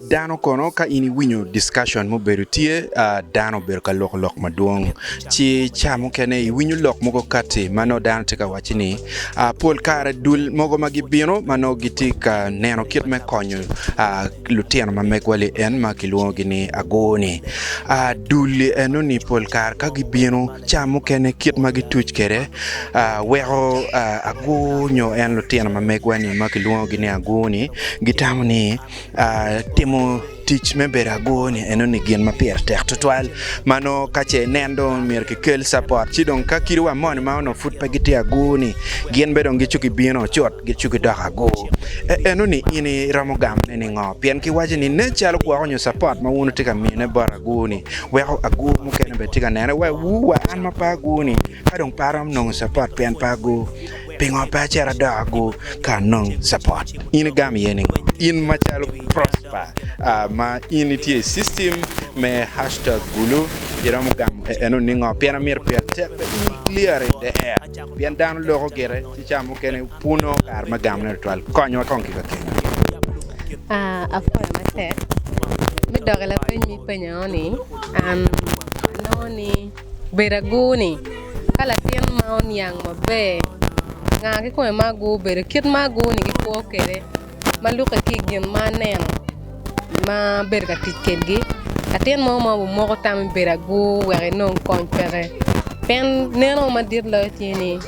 Dano kono ka in iwinyo discussion mubedo tye, dano obedo ka loko lok madwong ci ca mukene iwinyo lok mogo kati ma nongo dano tye ka wacci ni pol kare dul mogo ma gibino ma nongo gitye ka neno kit me konyo lutino ma megwa li en ma kilwongogi ni agur-ni. Dul enoni pol kare ka gibino ca mukene kit ma gituc kwede weko agur nyo en lutino ma megwa-ni ma kilwongogi ni agur-ni gitamo ni Timo tic me bedo agur-ni enoni gin ma pire tek tutwal ma nongo ka ce inen dong myero kikel capot ci dong ka kadi wa moni ma onongo pud pe gitye agur-ni gin bene dong gicuko gibino cut gicuko gidoko agur. Enoni in iromo gamone ningo? Pien kiwaco ni nen calo gwoko nyo capot ma wun wutye ka miyone bot agur-ni weko agur mukene bene tye ka nene wa wu wa an ma pe agur-ni ka dong pe aromo nongo capot pien pe agur. Pingo pe acit adok agur ka anong capot? In igamo iye ningo? In macalo Prosper ma in itye i system me hashtag Gulu iromo gamo eno ningo? Pien amito pire tek pe in i clear in the air pien dano loko gire ci ca mukene puno kare me gamone tutwal. Konywa kong ki ka kenyo. Apwoyo matek me dok i lapeny ma ipenyo ni an anongo ni Bedo agur-ni, ka latin ma oniang maber nga kikome ma agur obedo, kit ma agur-ni gikwo kwede ma lukke ki i gin ma aneno ma abedo ka tic kwedgi, latin mo ma obimoko tam me bedo agur wek enong kony peke pien neno madit loyo tye ni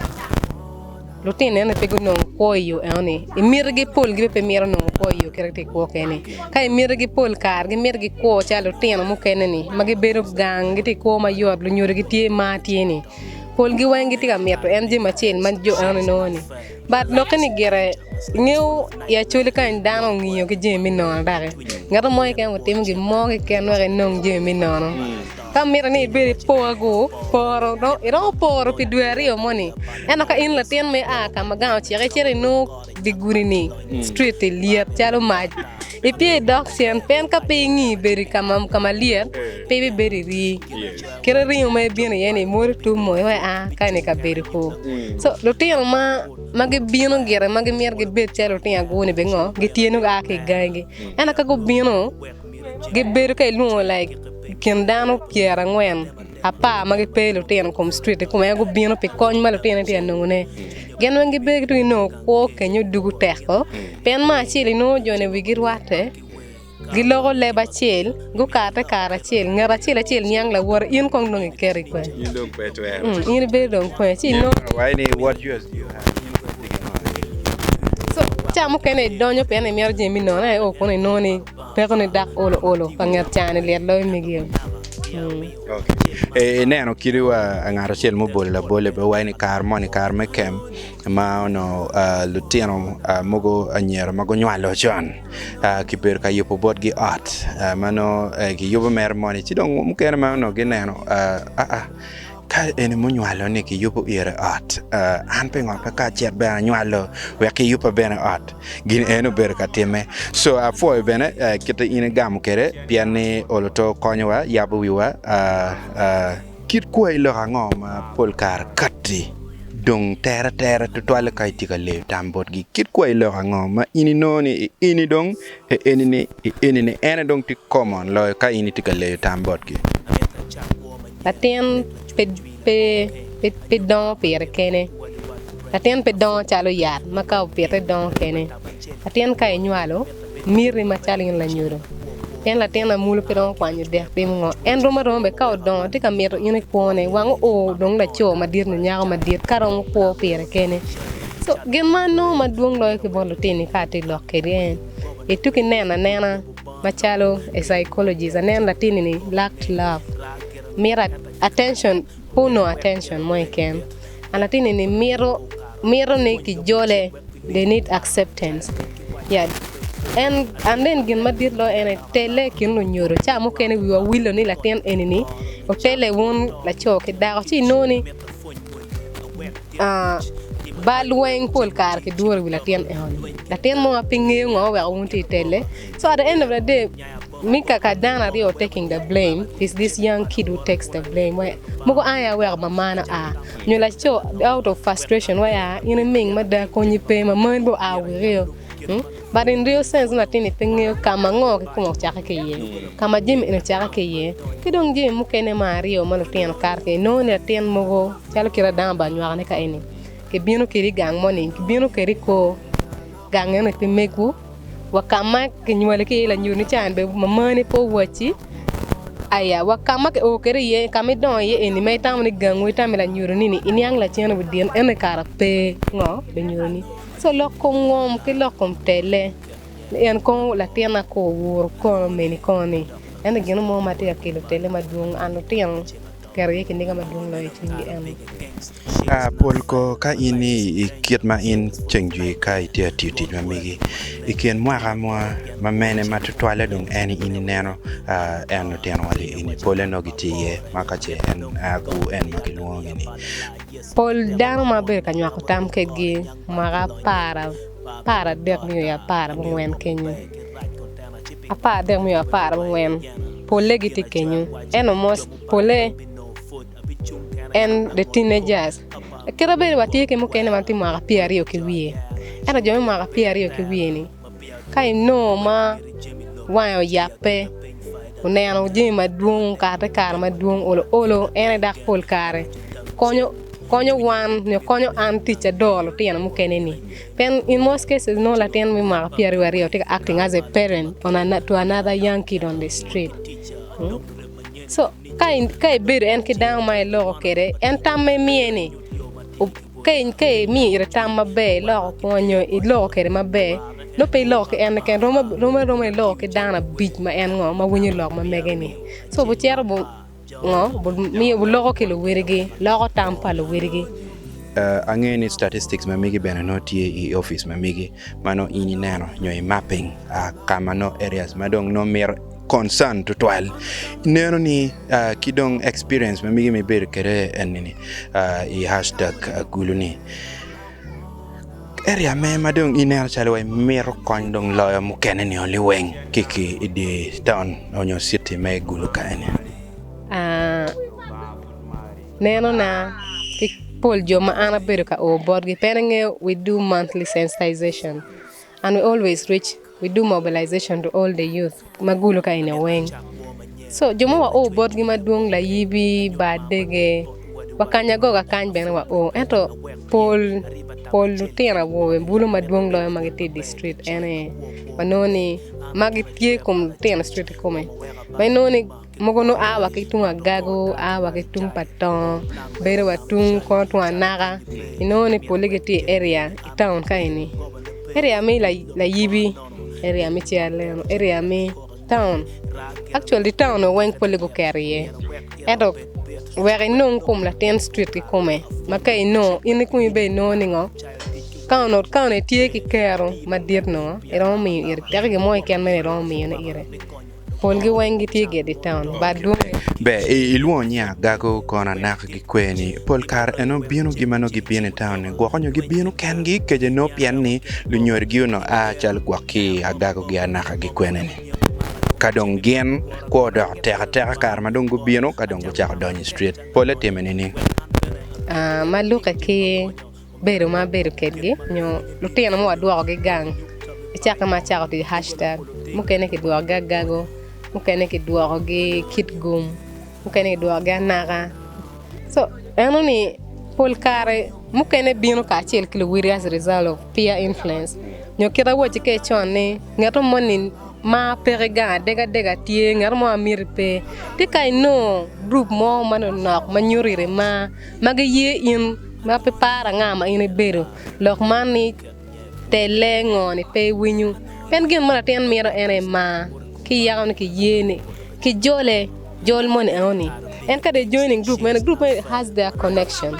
Lutino eni pe gunongo kwo i yo enoni. I mitigi polgi bene pe mito nongo kwo i yo kit ma gitye ka kwo kwede-ni. Ka i mitigi pol kare gimito gikwo calo lutino mukene-ni ma gibedo gang gitye ki kwo mayot lunyodogi tye mar tye-ni. Polgi weng gitye ka mito en jami acel ma jo enoni nongo-ni. But lokke ni gire ingeyo i Acholi kany dano ongiyo ki jami me nono doki. Ngat mo keken otimo gin mo keken wek enong jami me nono. Ka mitte ni ibed i por-gu, poro dong iromo poro pi dwe aryo moni. Ento ka in latin ma ia ka ma gang ociko icito inongo dye gudi-ni, street-ti, lyet calo mac, ipye idok cen pien ka pe ingi bedo i ka ma lyet, pe ibibedo i rii. Kite ringo ma ibino iye-ni imwodo tum mo iwaci a ka eni kabedo kor. Co lutino ma ma gibino gire ma gimito gibed calo lutino agur-ni bene ngo gitye nongo gia ki i gangigi. Ento ka gubino gibedo ka ilwongo like I kin dano pyerangwen, apar ma gipe lutino i kom street i kome aye gubino pi kony ma lutino tye ka nongone. Gin weng gibedo ki tung inongo kwo kenyo dugo teko pien me acel inongo joni wigi rwatte giloko leb acel gukate kare acel ngat acel acel niang lawote in kong dong iketo i kwe in ibedo dong kwe ci inongo ca mukene idonyo pien imito jami me nono ento kono inongo ni Pekoni dok olo olo pa nget ca-ni lit loyo megi-o. Ineno kadi wa ngat acel mubolo labole bene waco ni kare moni kare me kem ma onongo lutino mogo anyira ma gunywalo con kibedo ka yubo botgi ot ma nongo kiyubo mere moni ci dong mukene ma onongo gineno aa Ka eni munywalo ni kiyubo ire ot, an pingo pe ka acit bene anywalo wek kiyubba bene ot? Gin eni obedo ka timme. So apwoyo bene kit in igamo kwede pien ni olo to konyowa yabo wiwa. Kit kwayi lok ango ma pol kare katti dong tere tere tutwalle ka itye ka leyo tam botgi? Kit kwayi lok ango ma in inongo ni eni dong eni-ni eni-ni en aye dong tye common loyo ka in itye ka leyo tam botgi? Latin pe dongo pire kene. Latin pe dongo calo yat ma ka opite dongo kene. Latin ka inywalo, miti macalo in lanyodo. Pien latin amulu pe romo kwanyo dek timo ngo. En rom aroma bene ka odongo tye ka mito in i kwone wang oo dong laco madit nyo nyako madit ka romo kwo pire kene. Co gin ma anongo madwong loyo ki bot lutini ka atye lok kwedgi en ituko ineno anena. Macalo a psychologist, aneno latinni ni lacked love, mito attention, pe onongo attention mo keken. And latinni ni mito mito ni kijole, they need acceptance. Yeah. And, and then gin madit loyo en aye telle i kin lunyodo. Ca mukene wiwa wilo ni latin eni ni otelle wun laco ki dako ci inongo ni ah, bal weng pol kare kiduro i wi latin eno-ni. Latin mo ma pe ngeyo ngo oweko wun tye i telle. So at the end of the day, me kaka dano aryo taking the blame, is this young kid who takes the blame. Wai, mogo an aye aweko mamana oa, nyo laco out of frustration wai aa in iming mada konyi pe, mamani bene oa wekio. But in real sense latin-ni pe ngeyo ka ma ngo kikome ocakke ki iye, ka ma jami eni ocakke ki iye, ki dong jami mukene ma aryo ma lutino kato ki iye. Inongo ni latin mogo calo kit ma dano obedo anywakone ka eni, kibino kwede i gang moni, kibino kwede i kor gang eno pe megwu wa ka ma kinywali ki iye lanyut ni ca bene mamani pe owacci aya wa ka ma kio kwede iye ka ma idongo iye eni ma itamo ni gangwu itamo ni lanyutoni ni iniang lacen wa i dye ento i kare pe ngo lunyutoni. Co lok kom ngom ki lok kom telle ni en kong latinna ko owuro kono meni kono ni ento gin mo ma tye ka kelo telle madwong an lutino keto iye kiniga madwong loyo i cwinygi eno. Pol ko ka in i kit ma in ceng jwi ka itye ka tiyo tic ma megi i kin mwaka ma mene ma tutwalle dong en in ineno en lutino wa eni pole nongo gitye iye ma ka ce en agu en ma kilwongo gi ni. Pol dano ma abedo ka nywako tam kedgi mwaka aparadek nyo aparabongwen kenyo, aparadek nyo aparabongwen polle gitye kenyo ento most polle en the teenagers kit ma bedo watye ki mukene ma tye mwaka pyeraryo ki wiye ento jo me mwaka pyeraryo ki wiye-ni Ka inongo ma wange oyabbe, oneno jami madwong, okato i kare madwong olo olo, en aye dok pol kare konyo konyo wan nyo konyo an tic adoro lutino mukene-ni. Pien in most cases nongo latin me mwaka pyeraryo tye ka acting as a parent on to another young kid on the street. So ka ibedo en ki dano ma iloko kwede, en tam ma imiye-ni Ka imiyo ite tam maber, iloko kwo nyo iloko kwede maber, nongo pe iloko ki en keken, rom aroma iloko ki dano abic ma en ngo ma winyo lok ma mege-ni. Co gucito ngo guloko ki luwotgi, loko tam pa luwotgi. Angeyo ni statistics ma megi bene nongo tye i opic ma megi ma nongo in ineno nyo i mapping ka ma nongo areas ma dong nongo mito concern tutwal. Ineno ni ki dong experience ma megi ma ibedo kwede eni-ni i hashtag agulu-ni area me ma dong ineno calo wai mito kony dong loyo mukene nio liweng ki i dye taun nyo citi me Gulu ka eni. Nenona ki pol jo ma an abedo ka o botgi pien angeyo we do monthly sensitization and we always reach we do mobilization to all the youth ma gulu ka eni weng so jo ma wa o botgi madwong layibi, bar dege wa kany agoga kany bene wa o ento pol pol lutino awobe bulu madwong loyo ma gitye i di street en aye wanongo ni ma gitye i kom lutino street kikome ma inongo ni Mogo nongo a wa ki tung agago, a wa ki tung pa tongo, bedo wa tung kono tung anaka, inongo ni polle gitye i area i taun ka eni, area me layibi, area me Ceraleno, area me taun actually taun weng polle guketo iye ento wek inong kom latin street kikome ma ka inongo in ikomi bene inongo ni ngo ka onongo itye ki kero madit nongo iromo miyo ite teki gin mo keken mere iromo miyone ite. Polgi weng gitye gire i taun but dwonge. Ber, ilwongo nyi agago kono anaka ki kwer-ni. Pol kare eno bino gi ma nongo gibino i taun-ni gwoko nyo gibino kengi kece nongo pien ni lunyodogi onongo a calo gwok ki i agagogi anaka ki kwene-ni. Ka dong gin kwo odoko tek ateka kare ma dong gubino ka dong gucako donyo i street. Polle timme nining? Ma lukke ki bedo ma abedo kedgi nyo lutino ma wadwokogi gang icakke ma acako tic hashtag mukene kidwokogi agago mukene kidwokogi kitgum mukene kidwokogi anaka so eno ni pol kare mukene bino kacel ki luwotgi as a result of peer influence nyo kit awacci kwede con ni ngat moni mar peke gang adegadega tye ngat mo ma miti pe ci ka inongo gurup mo manonok ma nyuto iri mar ma giye in Ma pe paro anga ma in ibedo, lok man ni telle ngo ni pe iwinyo. Pien gin ma latin mito en aye mar, ki yako ni ki ye ni, ki jole, jol moni eno ni. En ka dong joining group meno, group meno has their connection.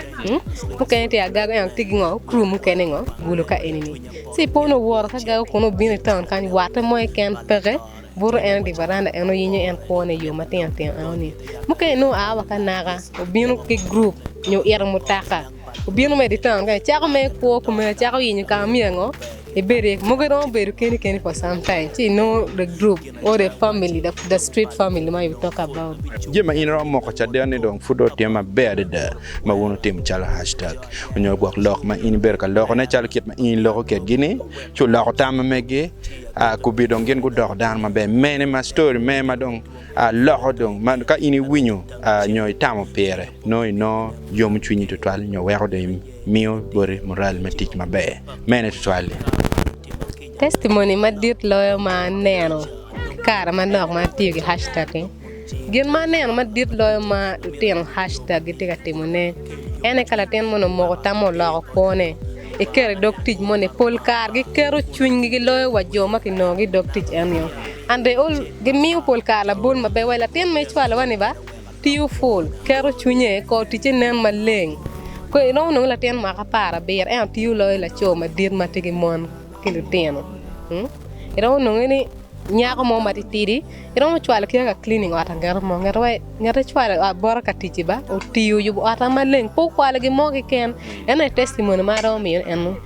Mukene tye agago ento tye ki ngo, crew mukene ngo, gulo ka eni ni. Ci po ni owoto ki agago kunu obino i town kany, watte mo keken peke, buto en i dye varanda en oyenyo en kwone i yo matino tino enoni. Mukene nongo oa wa ka naka obino ki gurup nyo oito mutoka obino mere i dye taun kany cako mere kwo kumeno cako yenyo ka ma myero ngo. Ibedo iye mogo iromo bedo keni keni for some time ci inongo the group or the family the street family ma you talk about. Jami ma in iromo moko caden ni dong pud dong otime maber adada ma wun wutimo calo hashtag onyo gwok lok ma in ibedo ka loko ne calo kit ma in iloko kedgi ni ci oloko tam ma megi kubi dong gin gudoko dano maber mene ma story me ma dong loko dong ma ka in iwinyo nyo itamo pire nongo inongo yomo cwinyi tutwal nyo weko dong miyo boti mural me tic maber mene tutwal-li. Testimony madit loyo ma aneno ki kare manok ma atiyo ki hashtag-gi. Gin ma aneno madit loyo ma lutino hashtag gitye ka timone en aye ka latin moni omoko tamme oloko kwone iketo i dog tic moni pol kare giketo cwinygi giloyo wa jo ma kinongogi i dog tic enio and they all gimiyo pol kare labol maber wa latin ma icwalowa ni ba Tiyo pul, keto cwinye, kor ticce nen maleng. Kwe iromo nongo latin mwaka aparabiro ento tiyo loyo laco madit ma tye ki mon ki lutino. Iromo nongo ni nyako mo matitidi iromo cwalo ki ka cleaning ot angeto mo nget wa ngete cwalo bote ka ticci ba otiyo oyubo otta maleng pe okwalo gin mo keken en aye testimony ma aromo miyo eno.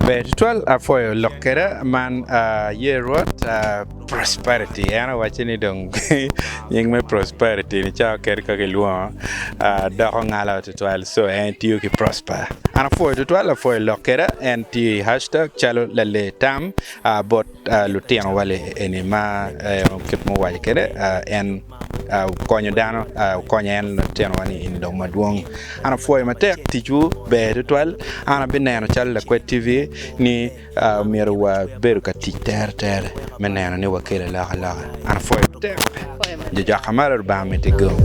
Ber tutwal apwoyo lok keda man aye Rwot. Prosperity en owacce ni dong nying me prosperity ni cawa kadi ka kilwongo doko ngala tutwal so en tiyo ki prosper. An apwoyo tutwal apwoyo lok keda en tiyo i hashtag calo lale tam bot lutino wa eni ma kit ma owaco kede en okonyo dano okonyo en lutino wa ni eni dong madwong. An apwoyo matek ticwu ber tutwal an abineno calo lakwed TV ni Myero wabedo ka tic teretere me neno ni wakelo alokaloka. An apwoyo matek. Jo jok amalo Lubanga miti gum.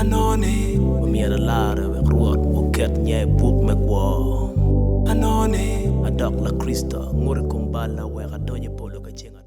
Amen. Omyero alarre wek Rwot oket nya i buk me kwo. Anongo ni adok Lakricito, angut i kom balla wek adony i polo ka ceng ato.